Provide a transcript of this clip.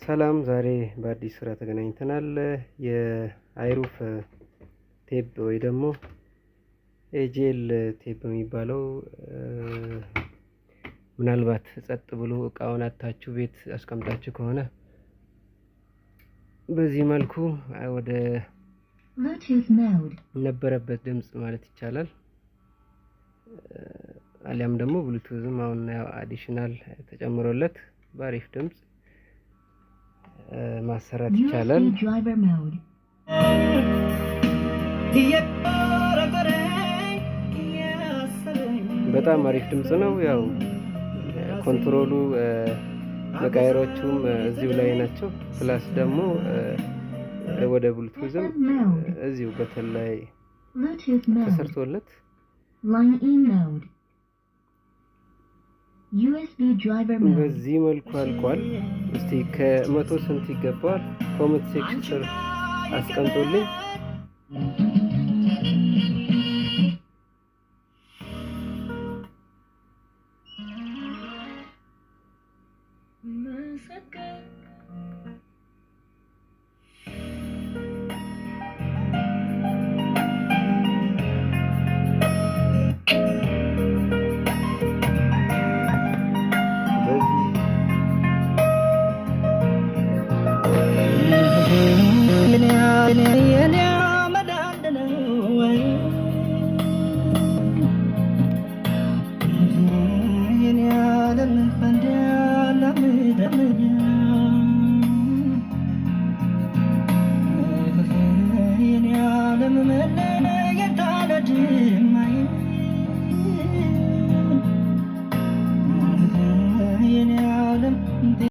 ሰላም፣ ዛሬ በአዲስ ስራ ተገናኝተናል። የ iRoof tape ወይ ደግሞ AJL tape የሚባለው ምናልባት ጸጥ ብሎ እቃውን አታችሁ ቤት አስቀምጣችሁ ከሆነ በዚህ መልኩ ወደ Bluetooth mode. ነበረበት ድምጽ ማለት ይቻላል። አሊያም ደግሞ ብሉቱዝም አሁን ያው additional ተጨምሮለት በአሪፍ ድምጽ ማሰራት ይቻላል። USB driver mode. በጣም አሪፍ ድምጽ ነው። ያው control ኡ መቃየሮቹም እዚሁ ላይ ናቸው። Plus ደግሞ ወደ ብሉቱዝም FM mode. እዚሁ button ላይ Bluetooth mode. ተሰርቶለት Line E mode. USB driver mode. በዚህ መልኩ አልቋል። እስቲ ከ100 ስንት ይገባዋል? Comment section ስር አስቀምጦልኝ። በዚህ